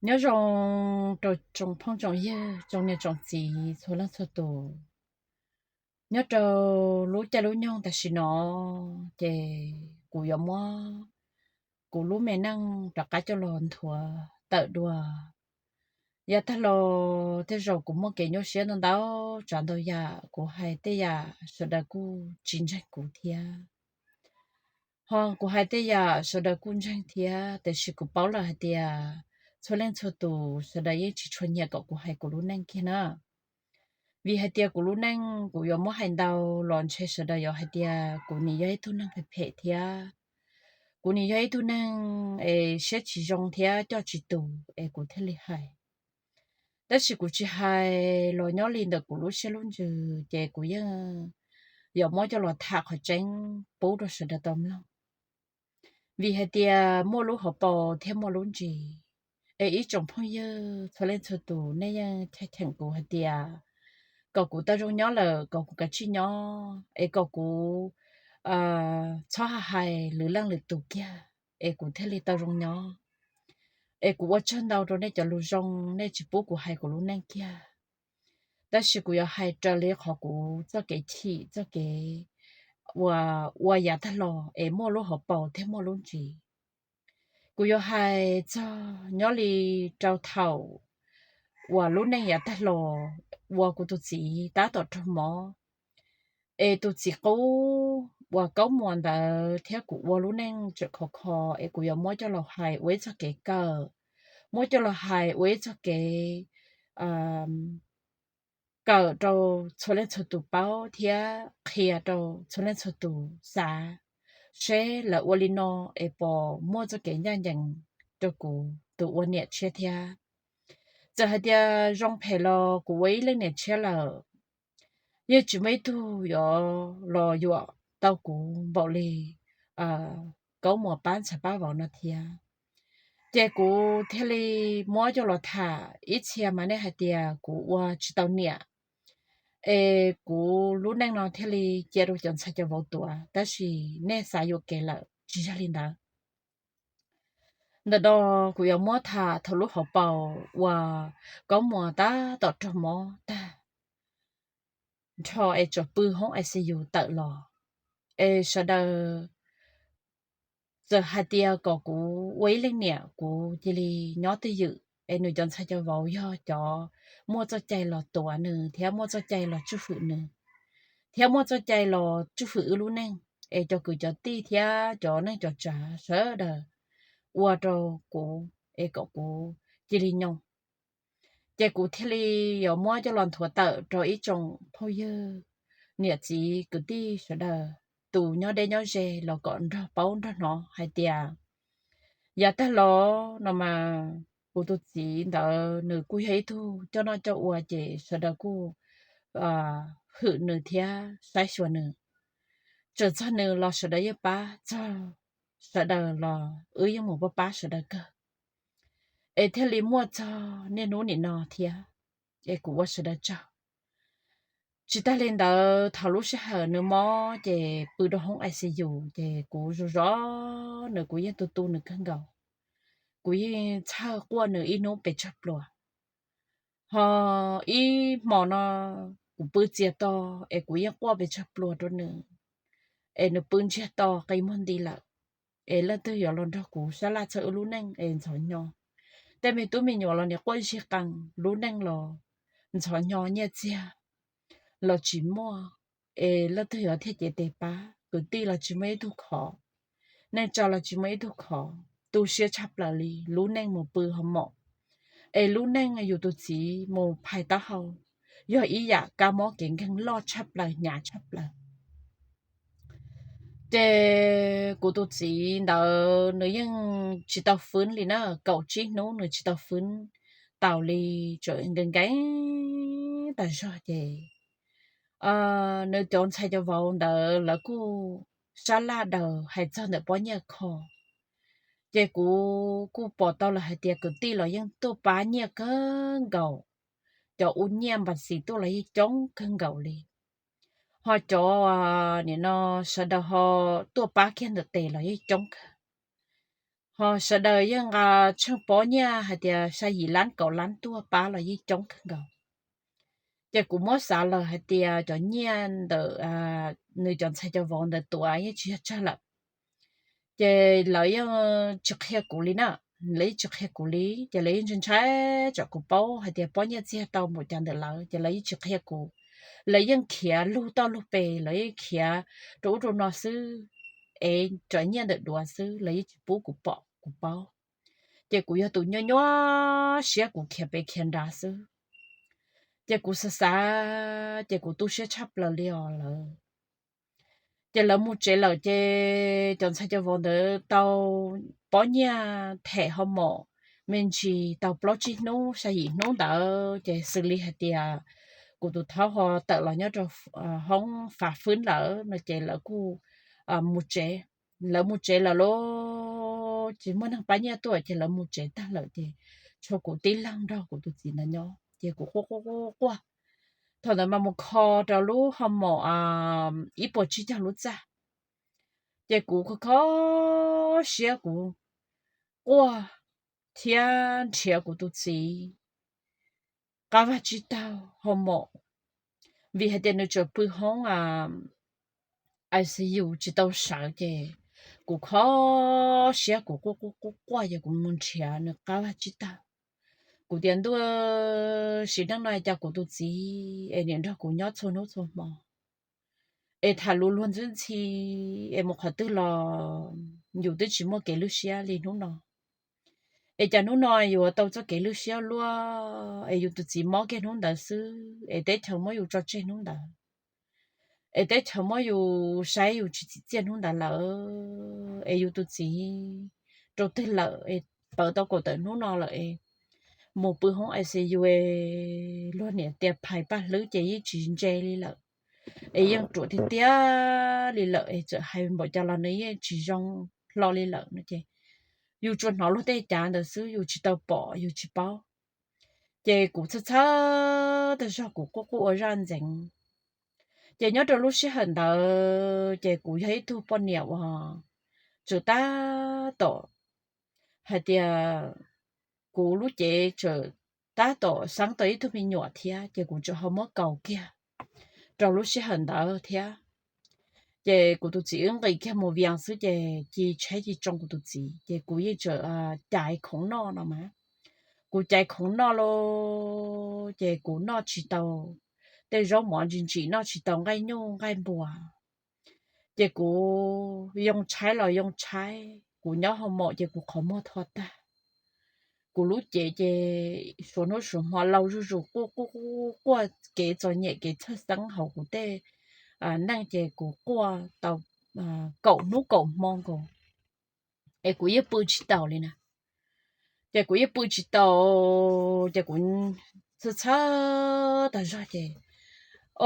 Nyob zoo rau tsoom phooj tsoom ywg, tsoom niam tsoom txiv txhua leej txhua tus. Nyob rau lub caij lub nyoog tam sim no, ces kuv yuav muab kuv lub me neej rov qab coj los nthuav tawm dua. Yav tag los tej zaum kuv muaj kev nyuaj siab ntau ntau tsav ntau yam, kuv hais tej yam sawv daws kuj tsis ntseeg kuv thiab. Ho kuv hais tej yam sawv daws kuj ntseeg thiab, tiam sis kuv paub lawm hais tias txhua leej txhua tus sawv daws yeej tsis tshua nyiam kom kuv hais kuv lub neej kiag na. Vim hais tias kuv lub neej kuv yuav muab hais ntau los ntshe sawv daws yuav hais tias kuv nim yog ib tug neeg phem phem thiab. Kuv nim yog ib tug neeg es siab tsis zoo thiab coj tsis tus es kuv thiaj li hais. Tab sis kuv tsis hais los nyob li ntawm kuv lub siab lub ntsws ces kuv yeej yuav muab coj los tham qhov tseeb pub rau sawv daws tau mloog. Vim hais tias muaj lub hauv paus thiab muaj lub ntsis, es ib tsoom phooj ywg txhua leej txhua tus nej yeej tha cheem kuv hais tias kom kuv tau zoo nyob lawm kom kuv kav tsij nyob, es kom kuv txhob hais lwm leej lwm tus kiag, es kuv thiaj li tau zoo nyob. Es kuv ua tsaug ntau rau nej cov lus zoo, nej tsis pub kuv hais kuv lub neej kiag. Tab sis kuv yuav hais raws li qhov kuv txoj kev chim txoj kev ua, ua yav tag los es muaj lub hauv paus thiab muaj lub ntsis. Kuv yuav hais txog nyob li rau thaum uas lub neej yav tag los uas kuv tus txiv tab tom raug mob, es tus txiv qub uas Kaub Muas ntawd thiab kuv ua lub neej tseem khov kho, es kuv yuav muab coj los hais ua ib txoj kev kawm, muab coj los hais ua ib txoj kev kawm rau txhua leej txhua tus paub thiab qhia rau txhua leej txhua tus xav, seb lawv ua li no es puas muaj txoj kev ncaj ncees rau kuv tus ua niam tshiab thiab. Txawm hais tias zoo phem los kuv ua ib leej niam tshiab lawm, yeej tsis muaj ib tug yuav los yuam tau kuv npaum li Kaub Muas pab ntxhais pab vauv no thiab. Ces kuv thiaj li muab coj los tham, ib txhia mas nej hais tias kuv ua tsis tau niam, es kuv lub neej no thiaj li cia rau cov ntxhais cov vauv tuav, tab sis nej xav yuam kev lawm, tsis yog li ntawd. Ntawm no kuv yuav muab tham thaum lub hauv paus uas Kaub Muas tab tom raug mob tag nrho es tsuas pw hoob I C U tawm los, es sawv daws txawm hais tias kom kuv ua ib leej niam kuv cia li nyob twj ywm, es nws cov ntxhais cov vauv yog cov muaj txoj cai los tuav nws thiab muaj txoj cai los tswj hwm nws, thiab muaj txoj cai los tswj hwm wb lub neej, es cov kwv cov tij thiab cov neej cov tsav sawv daws ua rau kuv, es kom kuv cia li nyob. Ces kuv thiaj li yuav muab coj los nthuav tawm rau ib tsoom phooj ywg, niam txiv kwv tij sawv daws, tus nyob deb nyob ze los kom nrog paub nrog hnov hais tias yav tag los no mas kuv tus txiv ntawd nws kuj yog ib tug coj noj coj ua, ces sawv daws kuj hwm nws thiab saib xyuas nws. Txawm txog nws los sawv daws yeej pab, txog sawv daws los wb yeej mus pab pab sawv daws kawg, es thiaj li muaj txog niaj hnub nim no thiab, es kuv ua sawv daws tsaug. Tsis tag li ntawd, thaum lub sij hawm nws mob ces pw rau hoob I C U, ces kuv zov zov nws, kuv yeej tu tu nws kawg nkaus. Kuv yeej txhawj quaj nws ib hnub pes tsawg pluas. Ho ib hmo no kuv pw txias to, es kuv yeej quaj pes tsawg pluas rau nws, es nws pw ntsiag to qi muag nti lawm. Es leej twg yuav los nrog kuv sab laj txog wb lub neej es ntxhov hnyo. Tej me tub me nyuam los nim quaj zig qees, lub neej los ntxhov hnyo, nyiaj txiag los tsis muaj, es leej twg yuav thiaj cev tes pab? Kwv tij los tsis muaj ib tug khov, neej tsa los tsis muaj ib tug khov, tu siab tshaj plaws li. Lub neej mus pw ho mom, es lub neej yus tus txiv mus phais taub hau yog ib yam kab mob kev nkeeg loj tshaj plaws, hnyav tshaj plaws. Ces kuv tus txiv ntawd nws yeej tsis tau fwb li na, kaum tsib hnub nws tsis tau fwb taus li, tseem nkees nkees tas zog. Ces nws cov ntxhais cov vauv ntawd lawv kuj sab laj daws hais txog ntawm pob nyiaj kho, Ces kuv kuj pom tau lawm hais tias kwv tij los yeej tuaj pab nyiaj kawg nkaus, cov ua nyiaj npas xis tuaj los yeej coob kawg nkaus li, ho cov nim no sawv daws ho tuaj pab kiag ntawm tes los yeej coob kawg, ho sawv daws yeej nqa tsheej pob nyiaj hais tias xya yim lab kaum lab tuaj pab los yeej coob kawg nkaus. Ces kuv muab xav lawm hais tias cov nyiaj ntawm nws cov ntxhais cov vauv ntawd tuav yeej tsis yog tsawg lawm. Ces lawv yeej tsis qhia kuv li na, lawv yeej tsis qhia kuv li, ces lawv yeej ntshai ntshai tsam kuv paub hais tias pob nyiaj txiag tau npaum cas ntawm lawv, ces lawv yeej tsis qhia kuv. Lawv yeej khiav lug toj lug pes, lawv yeej khiav rau ub rau no xwb, es cov nyiaj ntawm duav xwb, lawv yeej tsis pub kuv pom kuv paub. Ces kuv yog tus nyuaj nyuaj siab, kuv khiav pem khiav nrad xwb. Ces kuv xav xav, ces kuv tu siab tshaj plaws li os lawm. Ces lawv mus tsev lawm, ces cov ntxhais cov vauv ntawd tau pob nyiaj them ho mom me ntsis tau plaub tsib hnub xya yim hnub ntawd, ces xws li hais tias kuv tus thaub ho tawm los nyob rau hoob fav fwb lawm no, ces lawv kuj mus tsev. Lawv mus tsev lawm lauj, tsis muaj neeg pab nyiaj tuaj, ces lawv mus tsev tag lawm, ces tshuav kuv tib leeg nrog kuv tus txiv ntawd nyob, ces kuv quaj quaj quaj quaj. Thaum ntawd mas mus kho rau lub ho mom ib puas tsib caug lub txaj, ces kuv kho kho siab, kuv quaj thiab nrhiav kuv tus txiv qab vaj tsib taug ho mom, vim hais tias nws tseem pw hoob ICU tsis tau sawv, ces kuv kho siab, kuv quaj quaj quaj quaj, ces kuv mus nrhiav nws qab vaj tsib taug. Kuv tias, Ntuj, sim neej no cas kuv tus txiv es niam nrog kuv nyob txhua hnub txhua hmo, es tham lus luag ntxwb ntxhi, es mus qhov twg los yus twb tsis muaj kev lwj siab li hnub no, es cas hnub no yuav tau txoj kev lwj siab luaj, es yus tus txiv mob kiag hnub ntawd xwb, es teb chaws muab yus tso tseg hnub ntawd, es teb chaws muab yus saib yus tsis txim txiaj hnub ntawd lawm, es yus tus txiv rau twg lawm es pawv tau kaum tawm hnub no lawm es mus pw hoob ICU, luag niam tias phais paj hlwb ces yeej tsis ntse li lawm, es yeej ruam tiag tiag li lawm, es txawm hais npaum cas los nws yeej tsis zoo hlo li lawm no ces yus tsuas hnov luag tej cav ntawd xwb, yus tsis tau pom yus tsis paub. Ces kuv txhawj txhawj tag zog, kuv quaj quaj ua zaj ntxeev. Ces nyob rau lub sij hawm ntawd ces kuv yog ib tug poj niam uas tseem tab tom hais tias kuv lub cev tseem tab tom xeeb tau ib tug me nyuam thiab, ces kuv tseem ho muab kaus kiag rau lub sij hawm ntawd thiab. Ces kuv tus txiv wb nqis kiag mus Vias xwb, ces ci tsheb ci tsoo kuv tus txiv, ces kuv yeej tseem cais khoom noj no mas. Kuv cais khoom noj lauj, ces kuv noj tsis tau tej zaub mov ntsim ntsim, noj tsis tau nqaij nyuj nqaij npua. Ces kuv yoo tshaib los yoo tshaib, kuv nyob hoo maum ces kuv qhov muag tho tag. Kuv lub cev ces suav hnub suav hmo lau zuj zus, quaj quaj quaj, kev txom nyem kev txhawj xeeb hauv kuv tej neej ces kuv quaj tau kaum hnub kaum hmo nkaus, es kuv yeej pw tsis taus li na. Ces kuv yeej pw tsis taus, ces kuv txhawj txhawj tag zog ces,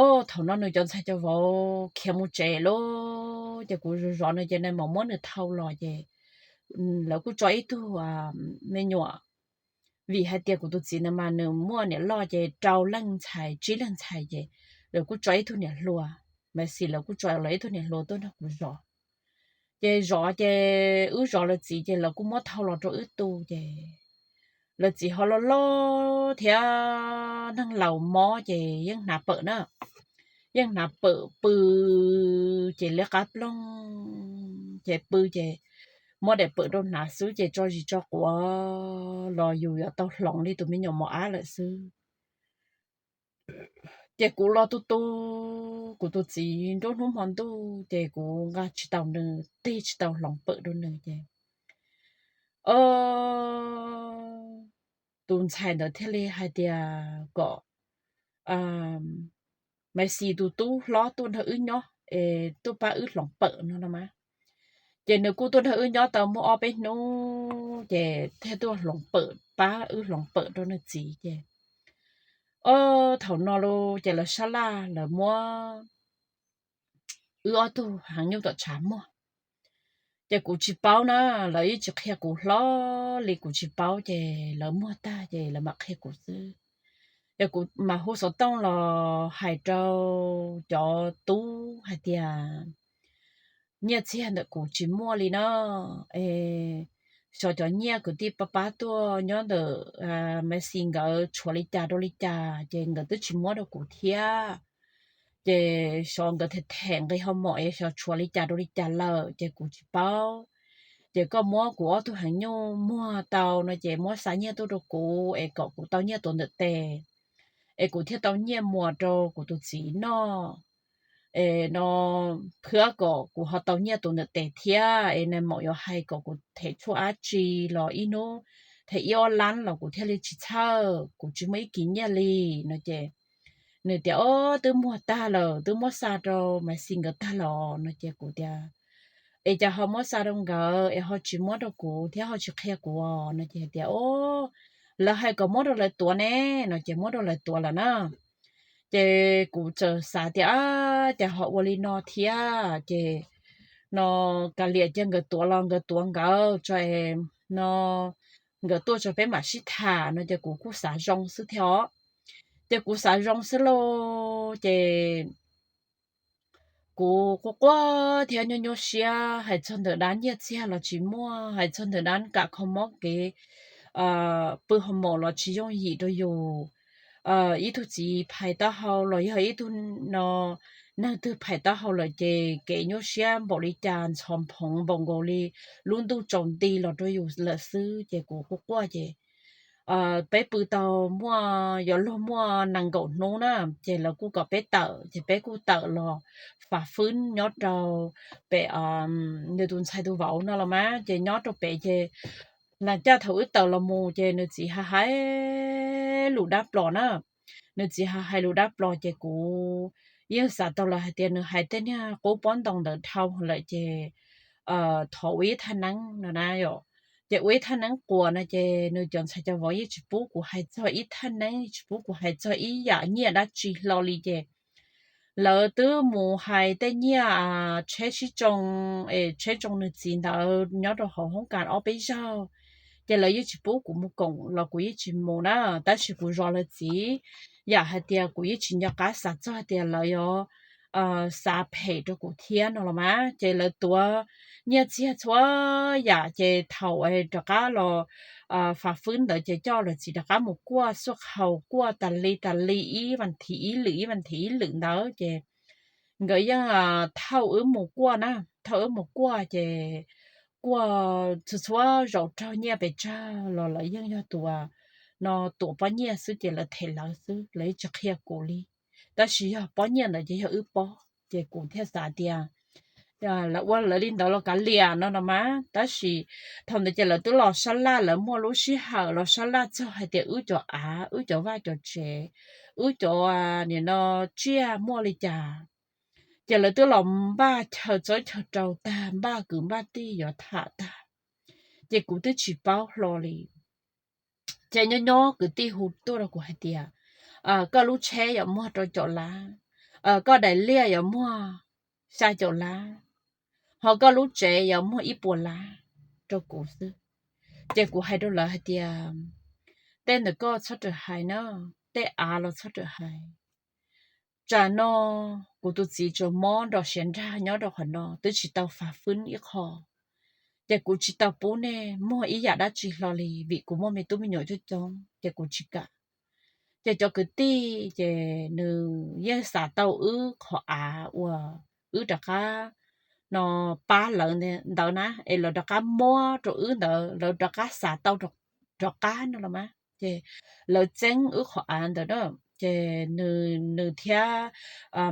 o, thaum no nws cov ntxhais cov vauv khiav mus tsev lawm, ces kuv zov zov nws ces nws mam muab nws thau los ces lawv kuj tso ib tug me nyuam, vim hais tias kuv tus txiv ntawd mas nws muaj niam loj ces rau leej ntxhais tsib leeg ntxhais ces lawv kuj tso ib tug niam hluas, mas xis lawv kuj tso los ib tug niam hluas tuaj nrog kuv zov. Ces zov ces wb zov lawv txiv ces lawv kuj muab thau los rau wb tu ces lawv txiv ho loj loj thiab neeg laus mob ces yeej hnav pawm na, yeej hnav pawm pw, ces liab qab ploog, ces pw ces muab daim pawm rau hnav xwb ces tso zis tso quav los yus yuav tau hloov li tus me nyuam mos ab lawm xwb. Ces kuv los tu tu kuv tus txiv nruab hnub hmo ntuj ces kuv nqa tsis taus nws, tig tsis tau hloov pawm rau nws ces, o, tus ntxhais ntawd thiaj li hais tias kom Maiv Xis tus tub hlob tuaj nrog wb nyob es tuaj pab wb hloov pawm no no mas. Ces nws kuj tuaj nrog wb nyob tau muaj ob peb hnub ces thiaj tuaj hloov pawm, pab wb hloov pawm rau nws txiv ces, o, thaum no los ces lawv sab laj lawv muab wb ob tug heev nyuj tom tshav muag. Ces kuv tsis paub na, lawv yeej tsis qhia kuv hlo li, kuv tsis paub, ces lawv muag tag ces lawv mam qhia kuv xwb. Ces kuv mam hu xov tooj los hais rau cov tub hais tias nyiaj txiag ntawm kuv tsis muaj li no, es xyov cov nyiaj kwv tij pab pab tuaj nyob ntawm Maiv Xis nkawd tshuav li cas rau li cas ces nkawd twb tsis muab rau kuv thiab. Ces xyov nkawd them them nqi hau mom es xyov tshuav li cas rau li cas lawm ces kuv tsis paub. Ces koj muab kuv ob tug heev nyuj muag tau no ces muab xa nyiaj tuaj rau kuv es kom kuv tau nyiaj tuav ntawm tes, es kuv thiaj tau nyiaj muas rau kuv tus txiv noj. Es no phwab kom kuv ho tau nyiaj tuav ntawm tes thiab, es nais maum yuav hais kom kuv them tshuaj dab tsi los ib hnub them ib ob lab los kuv thiaj li tsis txhawj, kuv tsis muaj ib kis nyiaj li no ces nws tias, Ob, twb muag tag lawm, twb muab xa rau Maiv Xis nkawd tag los no ces kuv tias, Es cas ho muab xa rau nkawd es ho tsis muab rau kuv thiab ho tsis qhia kuv os? No ces hais tias, Ob, lawv hais kom muab rau lawv tuav ne, no ces muab rau lawv tuav lawm na. Ces kuv txawm xav tias, Ab, cas ho ua li no thiab? Ces no kav liam, cia nkawd tuav los nkawd tuav nkawd tso, no nkawd tuaj tso peb mam sib tham no ces kuv kuj xav zoo xwb thiab os. Ces kuv xav zoo xwb lauj, ces kuv quaj quaj thiab nyuaj nyuaj siab hais txog ntawm dab nyiaj txiag los tsis muaj, hais txog ntawm dab kam kho mob kev pw hoo maum los tsis yooj yim rau yus. Ib tug txiv phais taub hau los yog ib tug no neeg twg phais taub hau lawm ces kev nyuaj siab npaum li cas ntxhov phoov npaum nkaus li lub ntuj tsaus nti los rau yus lawm xwb. Ces kuv quaj quaj ces peb pw tau muaj, yuav luag muaj nees nkaum hnub na, ces lawv kuj kom peb tawm, ces peb kuj tawm los fav fwb nyob rau pem nws tus ntxhais tus vauv no los mas, ces nyob rau pem ces na caj thaum wb tawm los mus ces nws txiv hais hais lus dab plos na. Nws txiv hais hais lus dab plos ces kuv yeej xav tau lawm hais tias nws hais tej niag qub pob ntoo ntawd dhau lawm ces thov ua ib thaj neeb no na yom. Ces ua ib thaj neeb quas no ces nws cov ntxhais cov vauv yeej tsis pub kuv hais txog ib thaj neeb, tsis pub kuv hais txog ib yam nyiaj dab tsi hlo li ces lawv twb mus hais tej nyiaj tsheb sib tsoo, es tsheb tsoo nws txiv ntawd nyob rau hauv hoob kas ob peb zaug, ces lawv yeej tsis pub kuv mus koom los kuv yeej tsis mus na. Tab sis kuv zov lawv txiv, yam hais tias kuv yeej tsis nco qab xav txog hais tias lawv yuav xav phem rau kuv thiab no los mas. Ces lawv tuav nyiaj txiag txhua yam ces thaum rov qab los fav fwb ntawd ces coj lawv txiv rov qab mus kuaj xuaj qhau kuaj tas li tas li ib vas thiv ib lwm ib vas thiv ib lwm ntawd ces nkawd yeej thauj wb mus kuaj na, thauj wb mus kuaj ces kuaj txhua txhua zaus raug nyiaj pes tsawg los lawv yeej yog tus no tuav pob nyiaj xwb ces lawv them lawv xwb, lawv yeej tsis qhia kuv li. Tab sis yog pob nyiaj ntawd ces yog wb pob, ces kuv thiaj xav tias lawv ua lawv li ntawd los kav liam no no mas. Tab sis thaum ntawd ces lawv twb los sab laj, lawv muaj lub sij hawm los sab laj txog hais tias wb cov av, wb cov vaj cov tsev, wb cov nim no tsiaj muaj li cas, ces lawv twb los npaj chaw txob chaw rau tag, npaj kwv npaj tij yuav tham tag, ces kuv twb tsis paub hlo li. Ces nyob nyob kwv tij hu tuaj rau kuv hais tias koj lub tsheb yuav muag rau caum lab, koj daim liaj yuav muag xya caum lab, ho koj lub tsev yuav muag ib puas lab rau kuv xwb. Ces kuv hais rau lawv hais tias tej ntawd koj txhob rawm hais na, tej av los txhob rawm hais. Tsam no kuv tus txiv tsuas mob nrov siav nrag nyob rau qhov no twb tsis tau fav fwb ib qho, ces kuv tsis tau pub nej muag ib yam dab tsi hlo li vim kuv muaj me tub me nyuam coob coob ces kuv tsis kam. Ces cov kwv tij ces nws yeej xav tau wb qhov av uas wb rov qab no pab lawv ntawd na, es lawv rov qab muab rau wb ntawd, lawv rov qab xav tau rov qab no los mas. Ces lawv txeeb wb qhov av ntawd na, ces nws thiab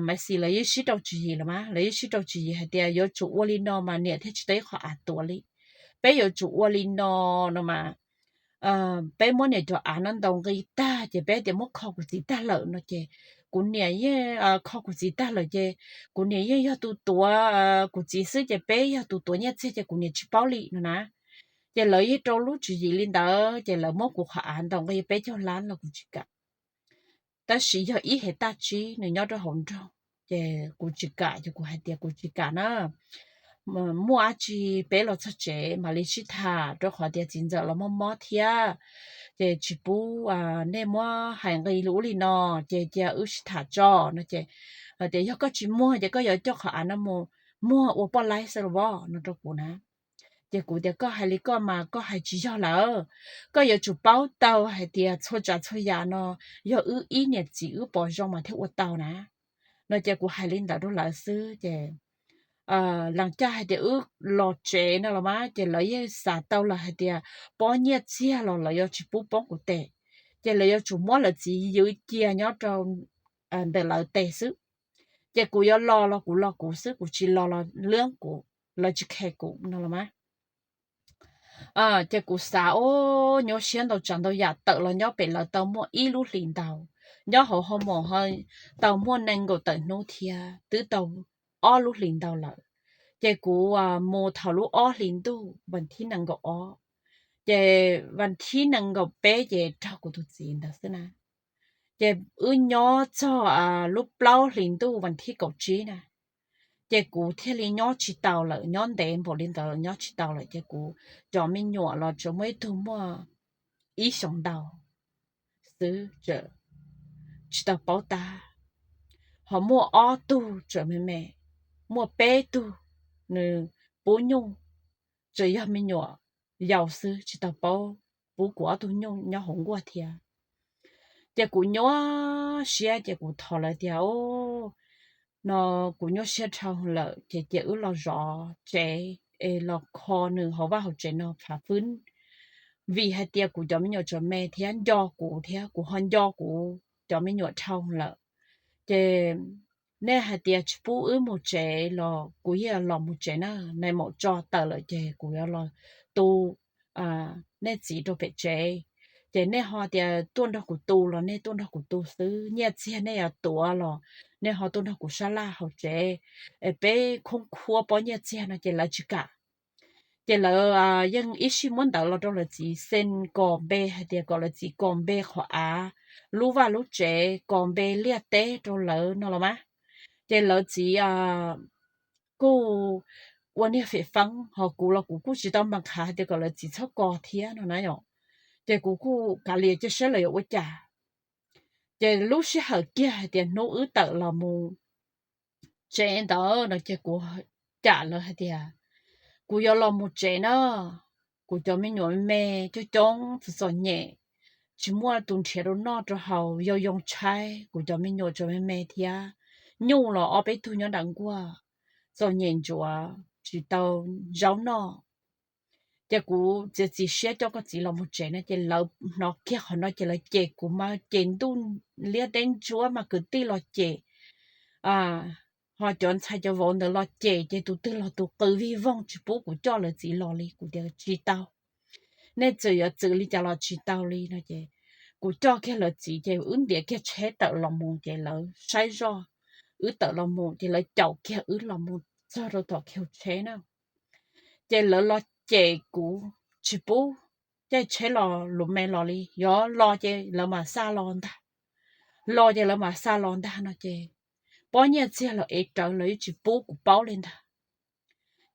Maiv Xis lawv yeej sib rau tswv yim los mas, lawv yeej sib rau tswv yim hais tias yuav tsum ua li no mas niam thiaj tsis tau ib qho av tuav li. Peb yuav tsum ua li no no mas, peb muab niam cov av no ntaus nqi tag ces peb tias muab kho kuv txiv tag lawm no ces kuv niam yeej kho kuv txiv tag lawm ces kuv niam yeej yog tus tuav kuv txiv xwb ces peb yog tus tuav nyiaj txiag ces kuv niam tsis paub li no na. Ces lawv yeej rau lub tswv yim li ntawd ces lawv muab kuv qhov av ntaus nqi peb caug lab los kuv tsis kam. Tab sis yog ib hev taj tsib nws nyob rau hauv nroog, ces kuv tsis kam, ces kuv hais tias kuv tsis kam na. muaj dab tsi peb los txog tsev mam li sib tham, rau qhov tias txiv ntxawm los mob mob thiab, ces tsis pub nej muab hais nqi li ub li no, ces cia wb sib tham tso no ces, tias yog koj tsis muag ces koj yuav coj qhov av no mus muag ua poj laib xwb los as no rau kuv na. Ces kuv tias koj hais li koj mas koj hais tsis yog lawm, koj yuav tsum paub tau hais tias txhua tsav txhua yam no yog wb ib niam txiv wb pom zoo mas thiaj ua tau na. No ces kuv hais li ntawd rau lawv xwb ces las cas hais tias wb los tsev no los mas ces lawv yeej xav tau lawm hais tias pob nyiaj txiag los lawv yuav tsis pub poob kuv tes, ces lawv yuav tsum muab lawv txiv ywj cia nyob rau ntawm lawv tes xwb. Ces kuv yuav los los kuv los kuv xwb, kuv tsis los los lwb kuv, lawv tsis khes kuv no los mas. Ces kuv xav ub nyuaj siab ntau tsav ntau yam tawm los nyob pem lawv tau muaj ib lub hlis ntau, nyob hauv hoo mos ho tau muaj nees nkaum tawm hnub thiab twb tau ob lub hlis ntau lawm. Ces kuv mus thaum lub ob hlis ntuj vas thib nees nkaum ob, ces vas thib nees nkaum peb ces raug kuv tus txiv ntawd xwb na. Ces wb nyob txog lub plaub hlis ntuj vas thib kaum tsib na, ces kuv thiaj li nyob tsis taus lawm, nyob ntev npaum li ntawd nyob tsis taus lawm ces kuv cov me nyuam los tsuas muaj ib tug muaj ib xyoos ntau xwb, tsis tau paub tab, ho muaj ob tug tseem me me, muaj peb tug nws pub nyuj, tseem yog me nyuam yaus xwb tsis tau paub pub kuv ob tug nyuj nyob hauv nkuaj thiab. Ces kuv nyuaj siab ces kuv thov lawv tias, no kuv nyuaj siab dhau lawm ces cia wb los zov tsev es los kho nws hauv vaj hauv tsev no phav fwb, vim hais tias kuv cov me nyuam tseem me thiab nco kuv thiab kuv ho nco kuv cov me nyuam dhau lawm. Ces nej hais tias tsis pub wb mus tsev los kuv yeej los mus tsev na, nais maum tso tawm lawm ces kuv yuav los tu nej txiv rau pem tsev. Ces nej ho tias tuaj nrog kuv tu los nej tuaj nrog kuv tu xwb, nyiaj txiag nej yuav tuav los nej ho tuaj nrog kuv sab laj hauv tsev, peb khoob khuab pob nyiaj txiag no ces lawv tsis kam. Ces lawv yeej ib sij muab ntawv los rau lawv txiv xees kos npe hais tias kom lawv txiv kos npe qhov av, lub vaj lub tsev, kos npe liaj teb rau lawv no los mas. Ces lawv txiv kuj ua niag fem feeb, ho kuv los kuv kuj tsis tau npam qhav hais tias kom lawv txiv txhob kos thiab no na yom. Ces kuv kuj kav liam cia saib lawv yuav ua cas. Ces lub sij hawm kiag hais tias hnub wb tawm los mus tsev ntawd no ces kuv cam lawv hais tias kuv yuav los mus tsev na, kuv cov me nyuam me coob coob txom txom nyem, tsis muaj tus nrhiav rau noj rau haus, yau yoo tshaib, kuv cov me nyuam tseem me me thiab, nyuj los ob peb tug nyob nram nkuaj, txom nyem ntsuav tsis tau zaub noj. Ces kuv txiav txim siab coj koj txiv los mus tsev no ces lawv hnov kiag qhov no ces lawv cem kuv mas cem ntuj liab teb ntsuab mas kwv tij los cem, ho cov ntxhais cov vauv ntawd los cem ces tus twg los tus qw vij voog tsis pub kuv coj lawv txiv los li. Kuv tias tsis tau, nej txawm yuav txwm li cas los tsis tau li no ces kuv coj kiag lawv txiv ces wb ntiav kiag tsheb tawm los mus ces lawv saib zoj wb tawm los mus ces lawv caum kiag wb los mus txog rau tom kiag tsheb na. Ces lawv los cem kuv tsis pub caij tsheb los lus me los li, yog los ces lawv mam xa los ntag, los ces lawv mam xa los ntag no ces pob nyiaj txiag los ev rawv los yeej tsis pub kuv paub li ntag.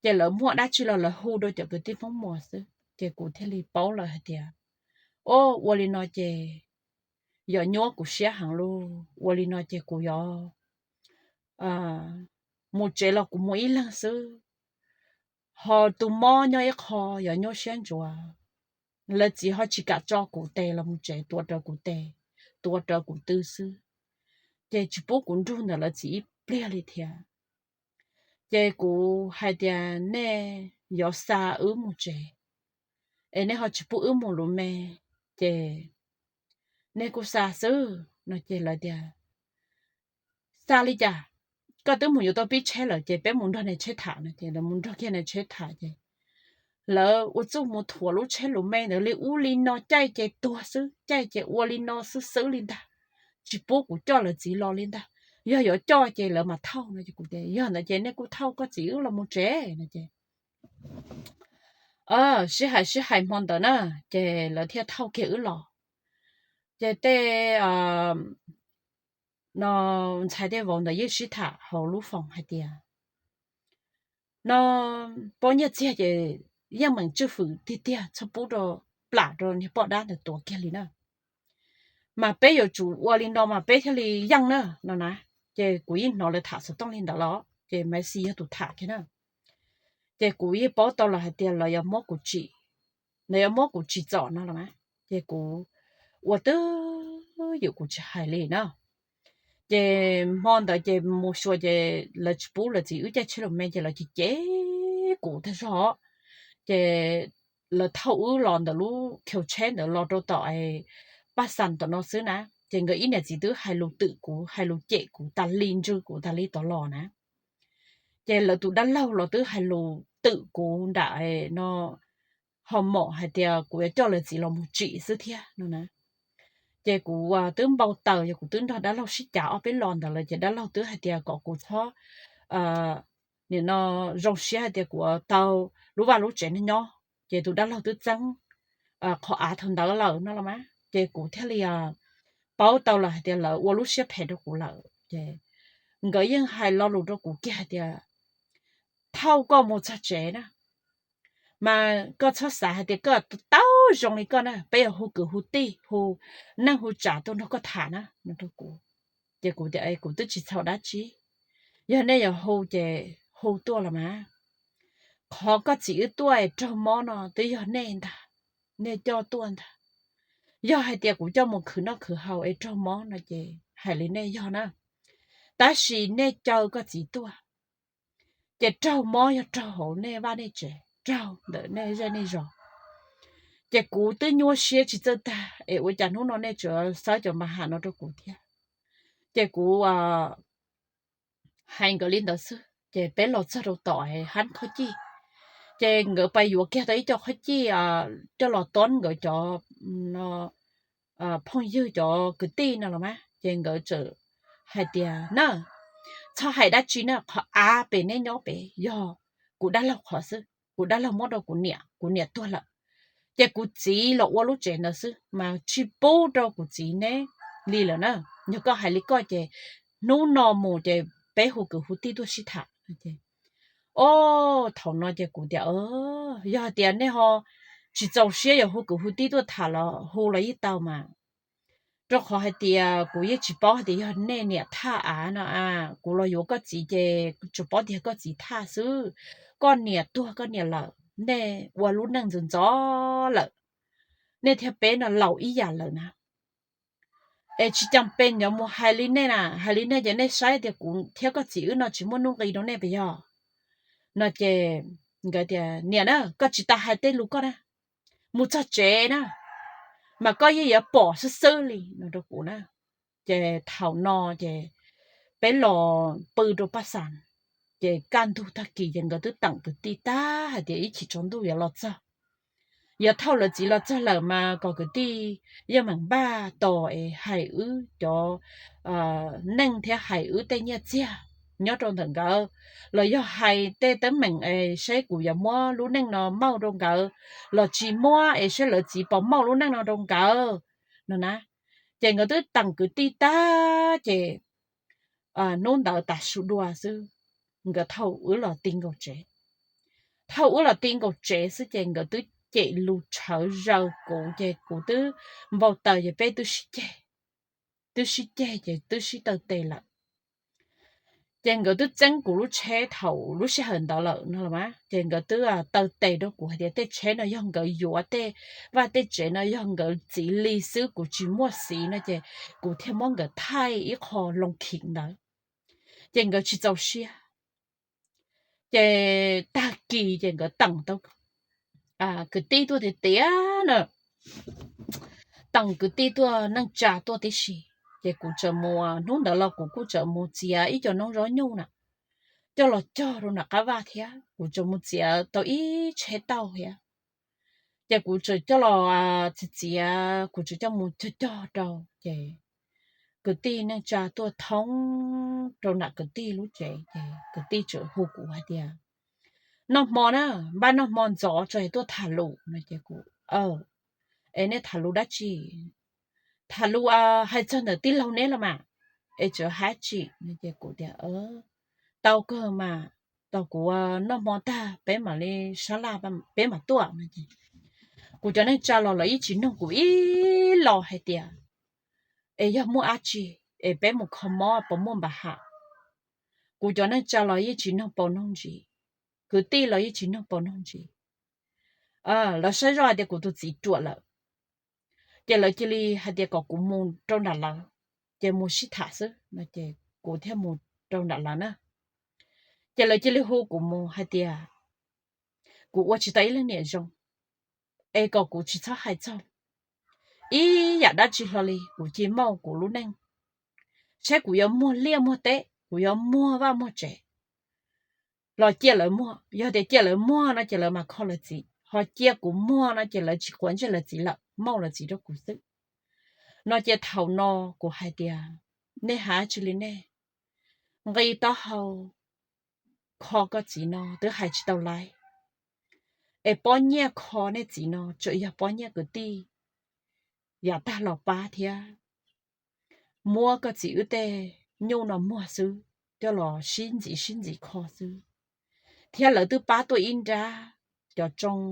Ces lawv muaj dab tsi los lawv hu rau cov kwv tij Hmoob Muas xwb ces kuv thiaj li paub lawm hais tias, o, ua li no ces yog nyuaj kuv siab heev lauj, ua li no ces kuv yuav mus tsev los kuv mus ib leeg xwb, ho tus mob nyob ib qho yog nyuaj siab ntsuav. Lawv txiv ho tsis kam tso kuv tes los mus tsev, tuav rawv kuv tes, tuav rawv kuv tw xwb, ces tsis pub kuv nrug ntawm lawv txiv ib pliag li thiab. Ces kuv hais tias nej yuav xa wb mus tsev es nej ho tsis pub wb mus lus me, ces nej kuj xa xwb no ces lawv tias, xa li cas, koj twb mus yuav tau pib tsheb lawm ces peb mus nrog niag tsheb tham no ces lawv mus nrog kiag niag tsheb tham ces lawv ua txuj mus thuam lub tsheb lus me ntawd li ub li no, caij ces tuag xwb, caij ces ua li no xwb xwb li ntag, tsis pub kuv coj lawv txiv los li ntag. Yog yuav coj ces lawv mam thauj no ces kuv tias yog ntawd ces nej kuj thauj koj txiv wb los mus tsev no ces sib hais sib hais hmo ntawd na, ces lawv thiaj thauj kiag wb los. Ces tej no ntxhais tej vauv ntawd yeej sib tham hauv lub foos hais tias no, pab nyiaj txiag ces yeej meem tswj fwm tiag tiag, txhob pub rau, plam rau niag poj dab ntawd tuav kiag li na. Mas peb yuav tsum ua li no mas peb thiaj li yeej na no na. Ces kuv yeej hnov lawv tham xov tooj li ntawd los ces Maiv Xis yog tus tham kiag na. Ces kuv yeej paub tau los hais tias lawv yuav muab kuv tsim, lawv yuav muab kuv tsim txom no los mas, ces kuv ua twj ywm kuv tsis hais li na. Ces hmo ntawd ces mus xyuas ces lawv tsis pub lawv txiv wb caij tsheb lus me ces lawv ces cem kuv tag zog. Ces lawv thauj wb los ntawm lub khiv tsheb ntawd los rau tom Paj Xas tom no xwb na. Ces nkawd ib niam txiv twb hais lus twm kuv, hais lus cem kuv tas li, ntswj kuv tas li tod los na. Ces lawv tus dab laug los twb hais lus twm kuv nram no, ho mom hais tias kuv yuav coj lawv txiv los mus tsim xwb thiab no na. Ces kuv twb npau taws, yog kuv twb nrog dab laug sib cav ob peb los ntawd lawm ces dab laug twb hais tias kom kuv txhob, nim no, zoo siab hais tias kuv tau lub vaj lub tsev no nyob. Ces tus dab laug twb txeeb qhov av thaum ntawd lawm no los mas ces kuv thiaj li paub tau lawm hais tias lawv ua lub siab phem rau kuv lawm. Ces nkawd yeej hais lo lus rau kuv kiag hais tias thauj koj mus txog tsev na, mas koj txhob xav hais tias koj tau zoo li koj na, peb yuav hu kwv hu tij hu neej hu tsav tuaj nrog koj tham na no rau kuv. Ces kuv tias kuv twb tsis txhaum dab tsi, yog nej yuav hu ces hu tuaj los mas. Qhov koj txiv wb tuaj es raug mob no twb yog nej ntag, nej coj tuaj ntag. Yog hais tias kuv coj mus khwv noj khwv haus es raug mob no ces hais li nej yog na, tab sis nej caw koj txiv tuaj ces raug mob yog raug hauv nej vaj nej tsev, raug ntawm nej zej nej zos. Ces kuv twb nyuaj siab tsis txawj tag es ua cas hnub no nej tseem xawb cov npa ham no rau kuv thiab. Ces kuv hais nkawd li ntawd xwb ces peb los txog rau tom hab khob cij. Ces nkawd pais yuav kiag tau ib co khob cij coj los tob nkawd cov phooj ywg cov kwv tij no los mas ces nkawd txawm hais tias na, txhob hais dab tsi na, qhov av pem nej nyob pem yog kuv dab laug qhov xwb, kuv dab laug muab rau kuv niam, kuv niam tuag lawm. Ces kuv txiv los ua lub tsev ntawd xwb mas tsis pub rau kuv txiv neb li lawm na. Yog koj hais li koj ces hnub no mus ces peb hu kwv hu tij tuaj sib tham. Os, thaum no ces kuv tias yog hais tias nej ho tsis txaus siab yuav hu kwv hu tij tuaj tham los hu los yeej tau mas, rau qhov hais tias kuv yeej tsis paub hais tias yog nej niam thaj av no a. Kuv los yuav koj txiv ces tsuas paub tias koj txiv thaj xwb, koj niam tuag koj niam lawm, nej ua lub neej ntxov ntxov lawm, nej thiab peb no laus ib yam lawm na. Es tsis cas pes yuav mus hais li nej na, hais li nej ces nej saib tias kuv thiab koj txiv wb no tsis muaj nuj nqis rau nej puas yog? No ces nkawd tias niam na, koj tsis tas hais tej lus koj na, mus txog tsev na, mas koj yeej yuav pom xwb xwb li no rau kuv na. Ces thaum no ces peb los pw rau Paj Xas, ces kaj ntug tag kis ces nkawd twb teem kwv tij tag hais tias ib chim tsaus ntuj yuav los txog, yuav thauj lawv txiv los txog lawm mas kom kwv tij yeej meem npaj tos es hais wb cov neej thiab hais wb tej nyiaj txiag nyob rau ntawm nkawd, los yog hais tej teeb meem es saib kuv yuav muab lub neej no mauj rau nkawd los tsis muab es saib lawv txiv puas mauj lub neej no rau nkawd no na. Ces nkawd twb teem kwv tij tag ces hnub ntawd tas su dua xwb, nkawd thauj wb los ti nkaus tsev. Thauj wb los ti nkaus tsev xwb ces nkawd twb cem lus tshawv zaws kuv ces kuv twb npau taws ces peb twb sib ceg, twb sib ceg ces twb sib taw tes lawm. Ces nkawd twb txeeb kuv lub tsheb thaum lub sij hawm ntawd lawm no los mas ces nkawd twb taw tes rau kuv hais tias tej tsheb no yog nkawd yuav, tej vaj tej tsev no yog nkawd txiv li xwb, kuv tsis muaj xiv no ces kuv thiaj muab nkawd thaij ib qho loo khim ntawd. Ces nkawd tsis txaus siab. Ces tag kis ces nkawd teem tau kwv tij tuaj tiag tiag na, teem kwv tij tuaj neej tsa tuaj tib si. Ces kuv txawm mus, hnub ntawd los kuv kuj txawm mus txiav ib co noob zaub nyuj na, coj los cog rau nram qab vaj thiab kuv txawm mus txiav tau ib tsheb tauj thiab. Ces kuv txawm coj los txiav txiav, kuv txawm coj mus cog cog rau ces kwv tij neej tsa tuaj thoob rau nram kwv tij lub tsev ces kwv tij txawm hu kuv hais tias noj hmo na, npaj noj hmo ntxov tso es tuaj tham lus no ces kuv, es nej tham lus dab tsi? Tham lus hais txog ntawm tij laug neb los mas, es txawm hab tsim no ces kuv tias tau kawg mas. tos kuv noj hmo tag peb mam li sab laj, peb mam tuaj no ces kuv cov neej tsa los lawv yeej tsis nug kuv ib los hais tias es yog muaj dab tsi es peb mus kho mob puas muaj npam ham. Kuv cov neej tsa los yeej tsis nug paus nug ntsis, kwv tij los yeej tsis nug paus nug ntsis. Lawv saib zoj hais tias kuv tus txiv ruam lawm, ces lawv cia li hais tias kom kuv mus rau nram lawv, ces mus sib tham xwb no ces kuv thiaj mus rau nram lawv na. Ces lawv cia li hu kuv mus hais tias kuv ua tsis tau ib leej niam zoo, es kom kuv tsis txhob hais txog ib yam dab tsi hlo li, kuv cia li muaj kuv lub neej, saib kuv yuav muag liaj muag teb, kuv yuav muag vaj muag tsev los cia lawv muag. Yog tias cia lawv muag no ces lawv mam kho lawv txiv, ho cia kuv muag no ces lawv tsis quav ntsej lawv txiv lawm, muab lawv txiv rau kuv xwb no ces thaum no kuv hais tias nej hais dab tsi li nej, nqi taub hau kho koj txiv no twb hais tsis tau laiv, es pob nyiaj kho nej txiv no tseem yog pob nyiaj kwv tij yav tag los pab thiab, muab koj txiv wb tej nyuj no muag xwb, coj los sib ntxiv sib ntxiv kho xwb, thiab lawv twb pab tuaj ib nrab, cov tsoo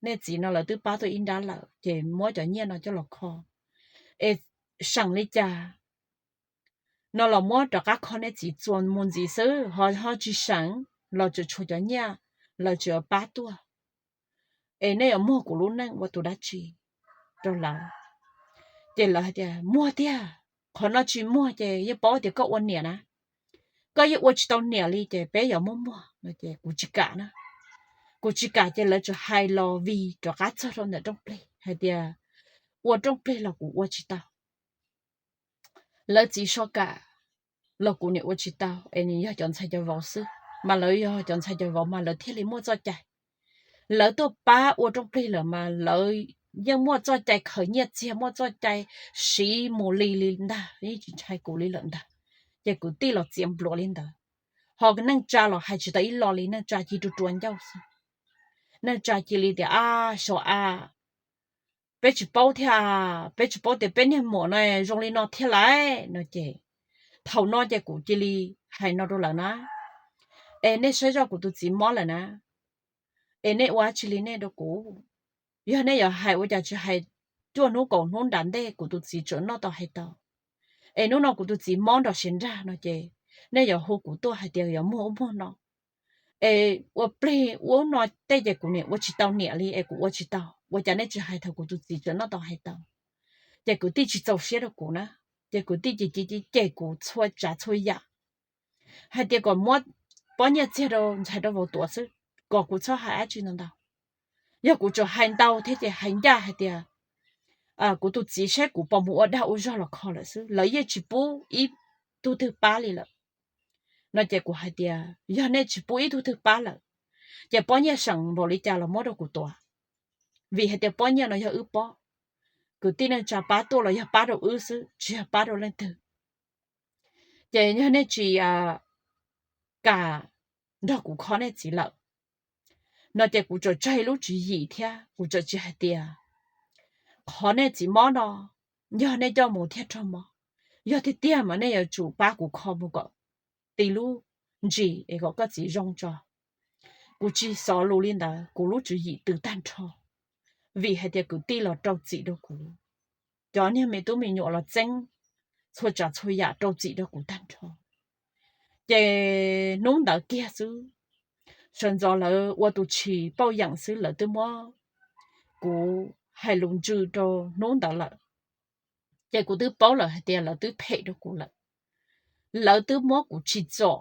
nej txiv no lawv twb pab tuaj ib nrab lawm ces muab cov nyiaj no coj los kho, es seem li cas no los muab rov qab kho nej txiv txuas mus ntxiv xwb, ho ho tsis seem los tseem tshuav cov nyiaj lawv tseem pab tuaj, es nej yuav muag kuv lub neej ua tus dab tsi rau lawv? Ces lawv hais tias muag tiag, qhov no tsis muag ces yeej paub tias koj ua niam na, koj yeej ua tsis tau niam li ces peb yuav muab muag no ces kuv tsis kam na. Kuv tsis kam ces lawv tseem hais los vig rov qab txog rau ntawm rooj plig hais tias ua rooj plig los kuv ua tsis tau, lawv txiv so kam los kuv niam ua tsis tau, es nws yog cov ntxhais cov vauv xwb, mas lawv yog cov ntxhais cov vauv mas lawv thiaj li muaj txoj cai. Lawv tuaj pab ua rooj plig lawm mas lawv yeej muaj txoj cai khaws nyiaj txiag, muaj txoj cai siv mus li li ntag, yeej tsis ntshai kuv li lawm ntag. Ces kwv tij los txiav npluav li ntawd, ho neej tsa los hais tsis tau ib lo li, neej tsa cia li rua rua ncauj xwb. Neej tsa cia li tias a, xyov a, peb tsis paub thiab, peb tsis paub tias peb niag muam no zoo li no thiab laiv no ces thaum no ces kuv cia li hais no rau lawv na, es nej saib zoj kuv tus txiv mob lawm na, es nej ua dab tsi li nej rau kuv? Yog nej yuav hais ua cas tsis hais cuaj hnub kaum hnub nram ntej kuv tus txiv tseem noj tau hais tau, es hnub no kuv tus txiv mob nrog siav nrag no ces nej yuav hu kuv tuaj hais tias yuav muag ub muag no, es ua plig ua ub no tej ces kuv niam ua tsis tau niam li es kuv ua tsis tau, ua cas nej tsis hais thaum kuv tus txiv tseem noj tau hais tau? Ces kwv tij tsis txaus siab rau kuv na, ces kwv tij ces cia li cem kuv txhua tsav txhua yam, hais tias kom muab pob nyiaj txiag rau ntxhais rau vauv tuav xwb, kom kuv txhob hais dab tsi ntau ntau. Yog kuv tseem hais ntau thiab ces hais ncaj hais tias kuv tus txiv saib kuv pom mus ua dag ua zog los kho lawm xwb, lawv yeej tsis pub ib tug twg pab li lawm no ces kuv hais tias yog nej tsis pub ib tug twg pab lawm, ces pob nyiaj seem npaum li cas los muab rau kuv tuav, vim hais tias pob nyiaj no yog wb pob, kwv tij neej tsa pab tuaj los yog pab rau wb xwb tsis yog pab rau leej twg. Ces yog nej tsis kam nrog kuv kho nej txiv lawm no ces kuv tseem tseg lub tswv yim thiab kuv tseem tsis hais tias qhov nej txiv mob no yog nej coj mus thiaj raug mob, yog tiag tiag mas nej yuav tsum pab kuv kho mus kom ti lub ntsis es kom koj txiv zoo tso. Kuv tsis xov lus li ntawd, kuv lub tswv yim tws tag nrho, vim hais tias kwv tij los rau txim rau kuv, cov niag me tub me nyuam los txeeb txhua tsav txhua yam rau txim rau kuv tag nrho. Ces hnub ntawd kiag xwb, sawv ntxov lawv ua tus tshis pauj yeem xwb lawv twb muab kuv hais lus ntsws rau hnub ntawd lawm. Ces kuv twb paub lawm hais tias lawv twb phem rau kuv lawm, lawv twb muab kuv tsim txom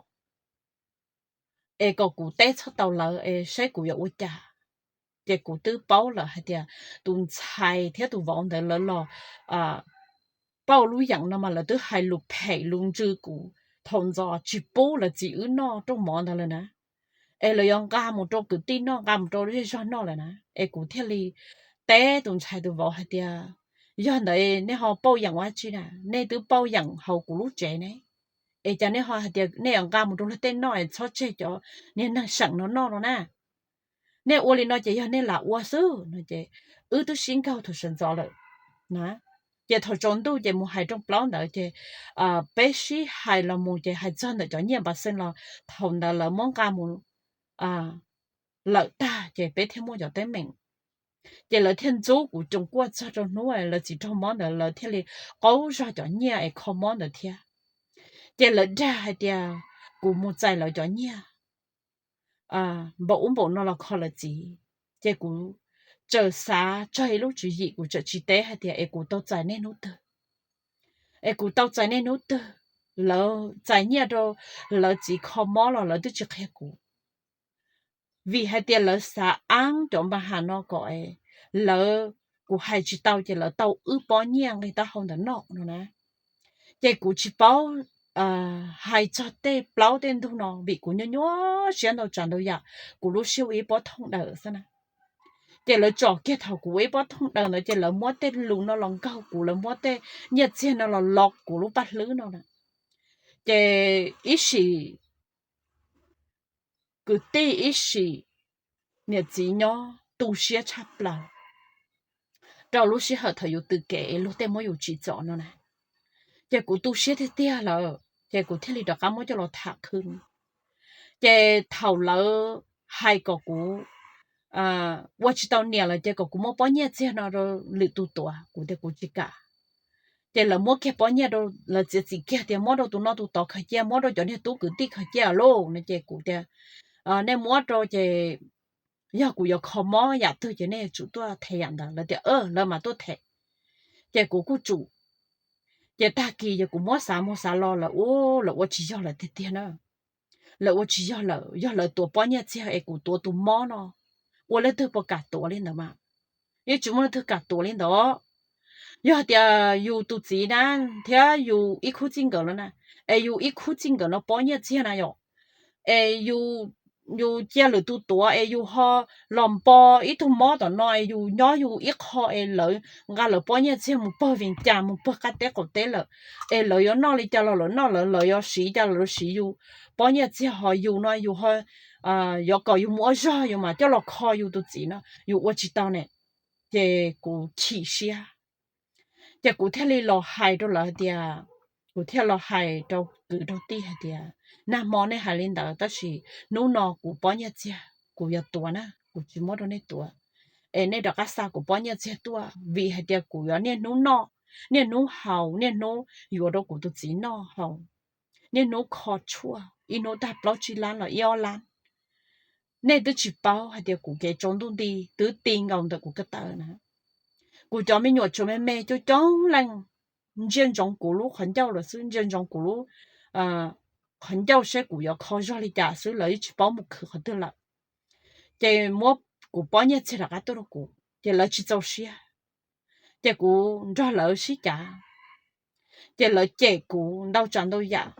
es kom kuv teb txhob tau lawv es saib kuv yuav ua cas. Ces kuv twb paub lawm hais tias tus ntxhais thiab tus vauv ntawd lawv los pauj lub yeem no mas lawv twb hais lus phem lus ntsws kuv thaum ntxov tsis pub lawv txiv wb noj rooj mov ntawd lawm na, es lawv yuav nqa mus rau kwv tij noj, nqa mus rau zej zog noj lawm na. Es kuv thiaj li teb tus ntxhais tus vauv hais tias yog ntawd nej ho pauj yeem ua dab tsi na? Nej twb pauj yeem hauv kuv lub tsev ne, es cas nej ho hais tias nej yuav nqa mus rau luag tej noj es txhob tseg cov niag neeg seem no noj no na? Nej ua li no ces yog nej lam ua xwb no ces wb twb sib nkaug thaum sawv ntxov lawm na. Ces thaum tsaus ntuj ces mus hais rooj plaub ntawd ces peb sib hais los mus ces hais txog ntawm cov nyiaj npas xees los thaum ntawd lawv muab nqa mus lawm tag ces peb thiaj muaj cov teeb meem. Ces lawv thiaj ntxub kuv coos kuaj txog rau hnub lawv txiv raug mob ntawd lawv thiaj li qaug zog cov nyiaj es kho mob ntawd thiab. Ces lawv dag hais tias kuv mus txais lawv cov nyiaj npaum ub npaum no los kho lawv txiv. Ces kuv txawm xav txog ib lub tswv yim, kuv txawm tsis teb hais tias es kuv tau txais nej hnub twg, es kuv tau txais nej hnub twg, lawv txais nyiaj rau lawv txiv kho mob los lawv twb tsis qhia kuv. Vim hais tias lawv xav aab cov npa has no kom lawv, kuv hais tsis tau ces lawv tau wb pob nyiaj nqi taub hau ntawm no no na. Ces kuv tsis paub hais txog tej plaub tej ntug no vim kuv nyuaj nyuaj siab ntau tsav ntau yam, kuv lub siab ua ib pob thooj daws xwb na. Ces lawv tsom kiag thaum kuv ua ib pob thooj daws ntawd ces lawv muab tej lus no los nkaug kuv, lawv muab tej nyiaj txiag no los los kuv lub paj hlwb no na. Ces ib sim kwv tij ib sim niam txiv nyob tu siab tshaj plaws rau lub sij hawm thaum yus tw kev luag tej muab yus tsim txom no na. Ces kuv tu siab tiag tiag lawm ces kuv thiaj li rov qab muab coj los tham khwb. Ces thaum lawv hais kom kuv ua tsis tau niam lawm ces kom kuv muab pob nyiaj txiag no rau lwm tus tuav, kuv tias kuv tsis kam. Ces lawv muab kiag pob nyiaj rau, lawv txiav txim kiag tias muab rau tus no tus tod khaws cia, muab rau cov niag tub kwv tij khaws cia lauj no ces kuv tias nej muab rau ces yog kuv yuav kho mob yam twg ces nej yuav tsum tuaj them yam ntawd. Lawv tias lawv mam tuaj them. Ces kuv kuj tsum. Ces tag kis ces kuv muab xav mus xav los lawv ua, lawv ua tsis yog lawm tiag tiag na. Lawv ua tsis yog lawm, yog lawv tuav pob nyiaj txiag es kuv tuav tus mob no, ua leej twg puas kam tuav li ntawd mas? Yeej tsis muaj leej twg kam tuav li ntawd. Yog hais tias yus tus txiv na, thiab yus ib khub txij nkawm no na, es yus ib khub txij nkawm no pob nyiaj txiag na yom, es yus cia lwm tus tuav es yus ho los npo ib tug mob tom no es yus nyob yus ib qho es lawv nqa lawv pob nyiaj txiag mus pawg Vias Cas mus pawg qab teb qaum teb lawm, es lawv yuav noj li cas los lawv noj, lawv lawv yuav siv cas los lawv siv yus pob nyiaj txiag, ho yus no yus ho yuav kom yus mus ua zog yus mam coj los kho yus tus txiv no, yus ua tsis tau ne. Ces kuv chim siab. Ces kuv thiaj li los hais rau lawv hais tias, kuv thiaj los hais rau kwv rau tij hais tias nag hmo nej hais li ntawd tab sis hnub no kuv pob nyiaj txiag kuv yuav tuav na, kuv tsis muab rau nej tuav. Es nej rov qab xa kuv pob nyiaj txiag tuaj vim hais tias kuv yuav niaj hnub noj, niaj hnub haus, niaj hnub yuav rau kuv tus txiv noj haus, niaj hnub kho tshuaj, ib hnub tag plaub tsib lab los ib ob lab. Nej twb tsis paub hais tias kuv kev tsaus ntuj nti twb ti nkaus ntawm kuv ko taw na. Kuv cov me nyuam tsuas me me coob coob leej ntsia ntsoov kuv lub qhov ncauj lawm xwb, ntsia ntsoov kuv lub qhov ncauj seb kuv yuav kho zog li cas xwb, lawv yeej tsis paub mus khwv qhov twg lawm. Ces muab kuv pob nyiaj txiag rov qab tuaj rau kuv ces lawv tsis txaus siab. Ces kuv nrog lawv sib cav, ces lawv cem kuv ntau tsav ntau yam.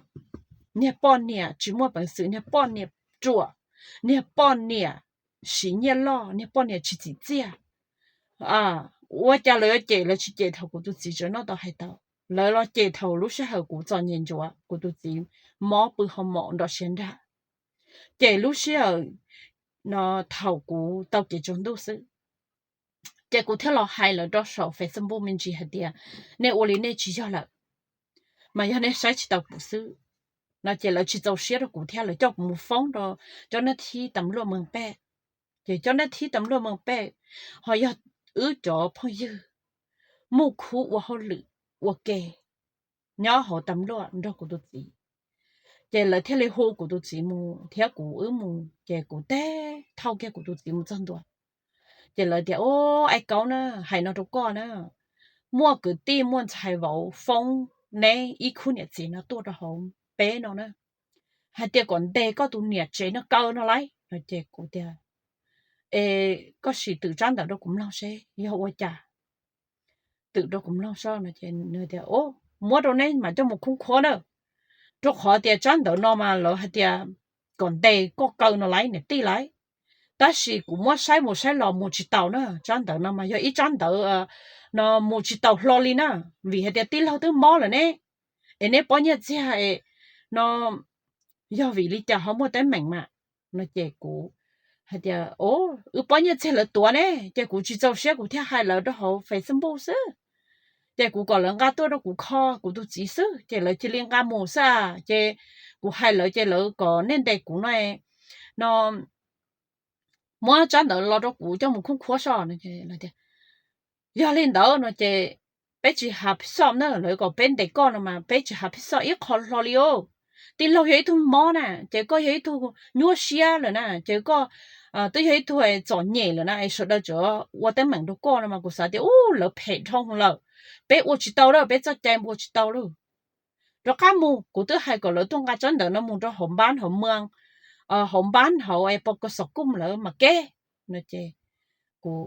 Niag poj niam tsis muaj peev xwm, niag poj niam ruam, niag poj niam siv nyiaj loj, niag poj niam tsis txim txiaj. Ua cas lawv yuav cem, lawv tsis cem thaum kuv tus txiv tseem noj tau hais tau, lawv los cem thaum lub sij hawm kuv txom nyem ntsuav, kuv tus txiv mob pw ho mom nrov siav nrag, cem lub sij hawm no thaum kuv tau kev tsaus ntuj xwb. Ces kuv thiaj los hais lawv rau saum Facebook me ntsis hais tias nej ua li nej tsis yog lawm, mas yog nej saib tsis taus kuv xwb no. Ces lawv tsis txaus siab rau kuv thiab lawv coj kuv mus foob rau cov nab thib tam luaj mees pej. Ces cov nab thib tam luaj mees pej ho yog wb cov phooj ywg muaj khub ua hauj lwm ua ke nyob hauv tam luaj nrog kuv tus txiv. Ces lawv thiaj li hu kuv tus txiv mus thiab kuv wb mus, ces kuv teb thauj kiag kuv tus txiv mus txog ntua. Ces lawv tias, Ub, Aib Kaub na, hais no rau koj na, muaj kwv tij muaj ntxhais vauv foob neb ib khub niam txiv no tuaj rau hauv peb no na, hais tias kom ntes koj tus niam tsev no kaw no lauj no. Ces kuv tias, Es koj sim twm tsab ntawv rau kuv mloog seb yog ua cas, twm rau kuv mloog seb no. Ces nws tias, Ub, muab rau neb mas coj mus khoob khuab na, rau qhov tias tsab ntawv no mas lawv hais tias kom ntes koj kaw no lauj niam tij lauj. Tab sis kuv muab saib mus saib los mus tsis taus na, tsab ntawv no mas yog ib tsab ntawv no mus tsis taus hlo li na, vim hais tias tij laug twb mob lawm ne, es neb pob nyiaj txiag no yog vim li cas ho muaj teeb meem mas no. Ces kuv hais tias, Ub, wb pob nyiaj txiag lawv tuav ne, ces kuv tsis txaus siab kuv thiaj hais lawv rau hauv Facebook xwb. Ces kuv kom lawv nqa tuaj rau kuv kho kuv tus txiv xwb, ces lawv cia li nqa mus xwb. Ces kuv hais lawv, ces lawv kom nej ntes kuv no, no muab tsab ntawv los rau kuv coj mus khoob khuab soj no. Yog li ntawd no ces peb tsis hav phij xoj na, lawv kom peb ntes koj no mas peb tsis hav phij xoj ib qho hlo li os. Tij laug yog ib tug mob na, ces koj yog ib tug nyuaj siab lawm na, ces koj twb yog ib tug txom nyem lawm na, es sawv daws tseem ua teeb meem rau koj no mas kuv xav tias ub, lawv phem dhau lawm, peb ua tsis tau lawm, peb txoj cai ua tsis tau lawm. Rov qab mus, kuv twb hais kom lawv tuaj nqa tsab ntawv no mus rau hauv npab hauv mws, hauv npab hauv pos kos xov kuj lawv mas keb no ces kuv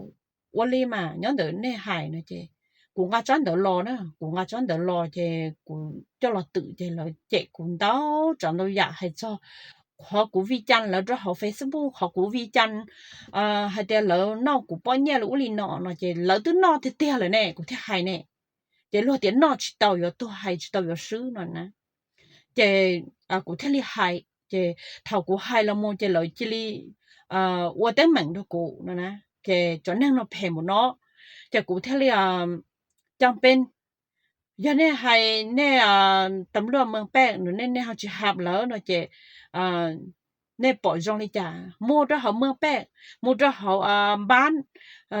ua li mas nyob ntawm nej hais no ces kuv nqa tsab ntawv los na, kuv nqa tsab ntawv los ces kuv coj los twm ces lawv cem kuv ntau tsav ntau yam hais txog qhov kuv vij cas lawv rau hauv Facebook, qhov kuv vij cas hais tias lawv noj kuv pob nyiaj li ub li no no ces lawv twb noj tiag tiag lawm ne, kuv thiaj hais ne. Ces luag tias noj tsis tau yuav tuag, hais tsis tau yuav swb no na. Ces kuv thiaj li hais, ces thaum kuv hais los mus ces lawv cia li ua teeb meem rau kuv no na. Ces cov neeg no phem mus no, ces kuv thiaj li coj peb, yog nej hais nej tam luaj mws pej no nej, nej ho tsis hab lawv no ces nej pom zoo li cas, mus rau hauv mws pej, mus rau hauv npab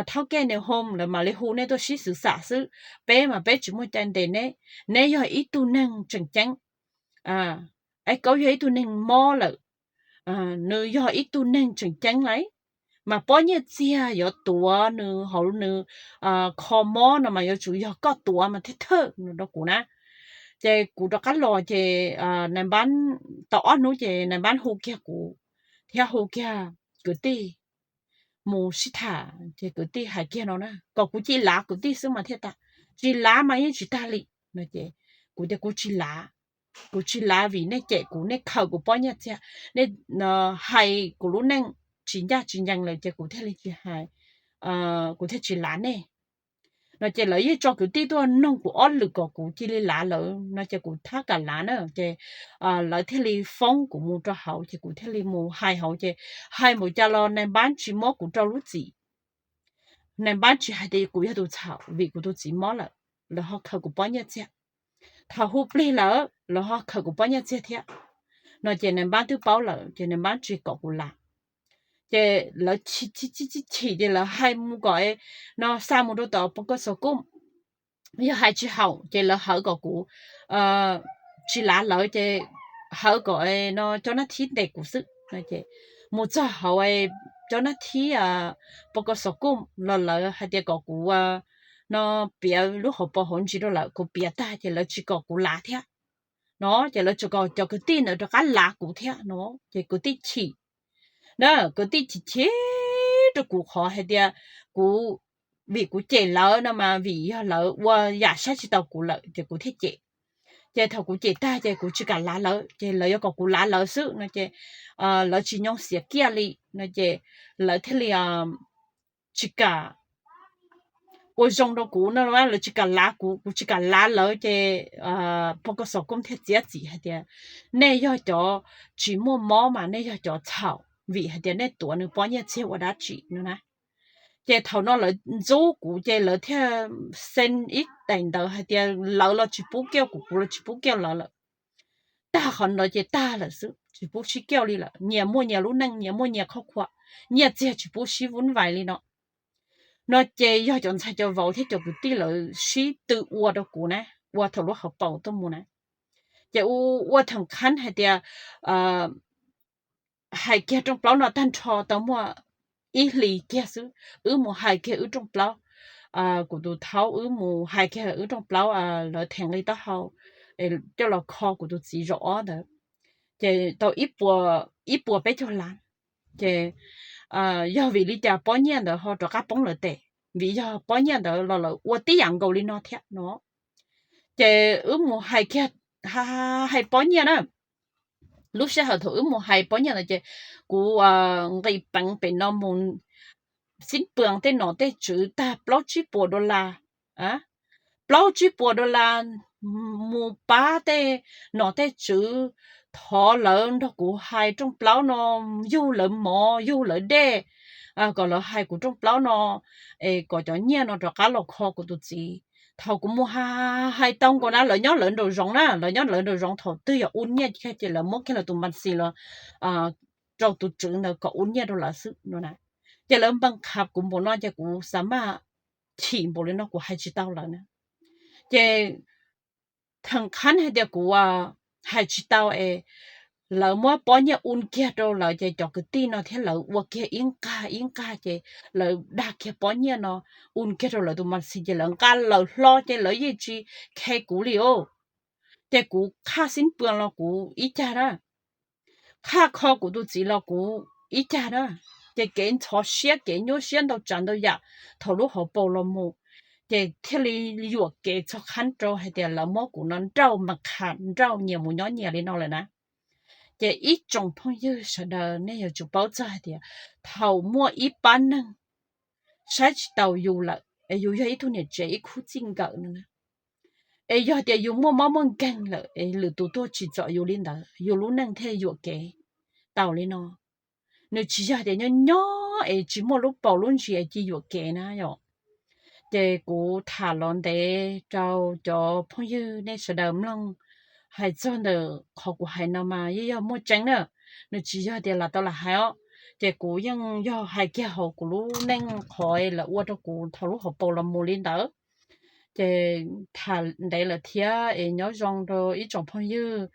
thaub kej nws hom lawv mam li hu nej tuaj sib xwv xam xwb. Peb mas peb tsis muaj cai ntes neb, neb yog ib tug neeg tseem ceeb. Es kauv yog ib tug neeg mob lawm, nws yog ib tug neeg tseem ceeb lawm, mas pob nyiaj txiag yuav tuav nws hauv nws kho mob no mas yuav tsum yog koj tuav mas thiaj thawj no rau kuv na. Ces kuv rov qab los ces nais npab tau ob hnub ces nais npab hu kiag kuv thiab hu kiag kwv tij mus sib tham, ces kwv tij hais kiag no na, kom kuv cia li lav kwv tij xwb mas thiaj tas. Tsis lav mas yeej tsis tag li no ces kuv tias kuv tsis lav, kuv tsis lav vim nej cem kuv, nej khaws kuv pob nyiaj txiag, nej hais kuv lub neej tsis ncaj tsis ncees lawm ces kuv thiaj li tsis hais, kuv thiaj tsis lav nej no ces lawv yeej tso kwv tij tuaj noog kuv ob lwm kom kuv cia li lav lawv no ces kuv thab kam lav na ces lawv thiaj li foob kuv mus rau hauv ces kuv thiaj li mus hais hauv ces hais npaum cas los nais npab tsis muab kuv rau lub txim. Nais npab tsis hais tias kuv yog tus txhaum vim kuv tus txiv mob lawm, lawv ho khaws kuv pob nyiaj txiag. Thaum hu plig lawm lawv ho khaws kuv pob nyiaj txiag thiab no ces nais npab twb paub lawm ces nais npab tsis kom kuv lav. Ces lawv chim chim ces lawv hais mus kom no xa mus rau tom pos kos xov kuj, yog hais tsis haum ces lawv hawv kom kuv tsis lav lawv ces hawv kom no cov nab thib ntes kuv xwb no ces mus txog hauv cov nab thib pos kos xov kuj los lawv hais tias kom kuv no piav lub hauv paus hauv ntsis rau lawv, kuv piav tag ces lawv tsis kom kuv lav thiab no ces lawv tsis kom cov kwv tij ntawd rov qab lav kuv thiab no ces kwv tij chim na, kwv tij chim chim rau kuv qhov hais tias kuv, vim kuv cem lawv no mas vim yog lawv ua yam saib tsis taus kuv lawm ces kuv thiaj cem. Ces thaum kuv cem tag ces kuv tsis kam lav lawv ces lawv yuav kom kuv lav lawv xwb no ces lawv tsis nyoo xiav kiag li no ces lawv thiaj li tsis kam ua zoo rau kuv no, lawv tsis kam lav kuv, kuv tsis kam lav lawv ces pos kos xov kuj thiaj txiav txim hais tias nej yog cov tsis muaj mob mas nej yog cov txhaum vim hais tias nej tuav nws pob nyiaj txiag ua dab tsi no na. Ces thaum no lawv ntxub kuv ces lawv thiaj xee ib daim ntawv hais tias lawv los tsis pub kiaj kuv, kuv los tsis pub kiaj lawv lawm. Tag qhov ntawd ces tag lawm xwb, tsis pub sib kiaj li lawm, nyias muaj nyias lub neej, nyias muaj nyias khoj khuam, nyiaj txiag tsis pub sib vuv vais li no. No ces yog cov ntxhais cov vauv thiab cov kwv tij lawv sib tw ua rau kuv na, ua thaum lub hauv paus tuaj mus na. Ces ua theem qhab hais tias hais kiag rooj plaub no tag nrho tau muaj ib hlis kiag xwb, wb mus hais kiag wb rooj plaub, kuv tus thaub wb mus hais kiag wb rooj plaub, lawv theev li taub hau coj los kho kuv tus txiv zaum ob ntawd, ces tau ib puas peb caug lab. Ces yog vim li cas pob nyiaj ntawd ho rov qab poob lawv tes? Vim yog pob nyiaj ntawd los lawv ua tib yam nkaus li no thiab no. Ces wb mus hais kiag, hais pob nyiaj na. Lub sij hawm thaum wb mus hais pob nyiaj ntawd ces kuv nqis peev pem no mus xib pwm tej nom tej tswv tag plaub tsib puas dollar, plaub tsib puas dollar mus pab tej nom tej tswv, thov lawv nrog kuv hais rooj plaub no, yug lawv mov yug lawv dej, kom lawv hais kuv rooj plaub no, es kom cov nyiaj no rov qab los kho kuv tus txiv. Thaum kuv mus hais tau nkaus na, lawv nyob lawv nraum zoov na, lawv nyob lawv nraum zoov, thaum twg yog ua nyiaj kiag ces lawv muab kiag lawv tus mas xis los rau tus tswv ntawd kom ua nyiaj rau lawv xwb no na. Ces lawv npaj khab kuv npaum no ces kuv xav mas chim npaum li no kuv hais tsis tau lawv na. Ces theem qhab hais tias kuv hais tsis tau es lawv muab pob nyiaj ua kiag rau lawv ces cov kwv tij no thiab lawv ua kiag ib nqag ib nqag ces lawv dag kiag pob nyiaj no ua kiag rau lawv tus mas xis ces lawv nqa lawv hlo ces lawv yeej tsis khe kuv li os. Ces kuv qhaj xib pwg los kuv ib cag na, qhaj kho kuv tus txiv los kuv ib cag na. Ces kev ntxhov siab kev nyuaj siab ntau tsav ntau yam thaum lub hauv paus los mus, ces thiaj li yuam kev txog qhab rau hais tias lawv muab kuv no nrauj mas qham nrauj nyias mus nyob nyias li no lawm na. Ces ib tsoom phooj ywg sawv daws nej yuav tsum paub txog hais tias thaum muaj ib pab neeg saib tsis taus yus lawm es yus yog ib tug niam tsev ib khub txij nkawm no na, es yog tias yus muaj mob muaj nkeeg lawm es lwm tus tuaj tsim txom yus li ntawd yus lub neej thiaj yuam kev tau li no. Nws tsis yog tias nyob nyob es tsis muaj lub paus lub ntsis es cia yuam kev na yom. Ces kuv tham los ntev rau cov phooj ywg nej sawv daws mloog, hais txog ntawm qhov kuv hais no mas yeej yog muaj tseeb na, nws tsis yog tias lam tau lam hais os. Ces kuv yeej yog hais kiag hauv kuv lub neej qhov lawv ua rau kuv thaum lub hauv paus los mus li ntawd. Ces tham ntev lawm thiab es nyob zoo rau ib tsoom phooj ywg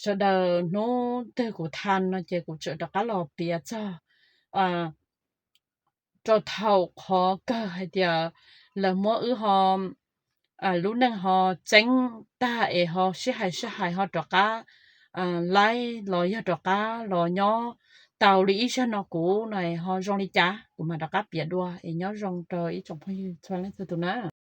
sawv daws, hnub twg kuv tham no ces kuv tseem rov qab los piav txog rau thaum qhov kawg hais tias lawv muab wb ho lub neej ho txeeb tag es ho sib hais sib hais ho rov qab laib los yog rov qab los nyob tau li ib zag no kuv no ho zoo li cas kuv mam rov qab piav dua es nyob zoo rau ib tsoom phooj ywg txhua leej txhua tus na.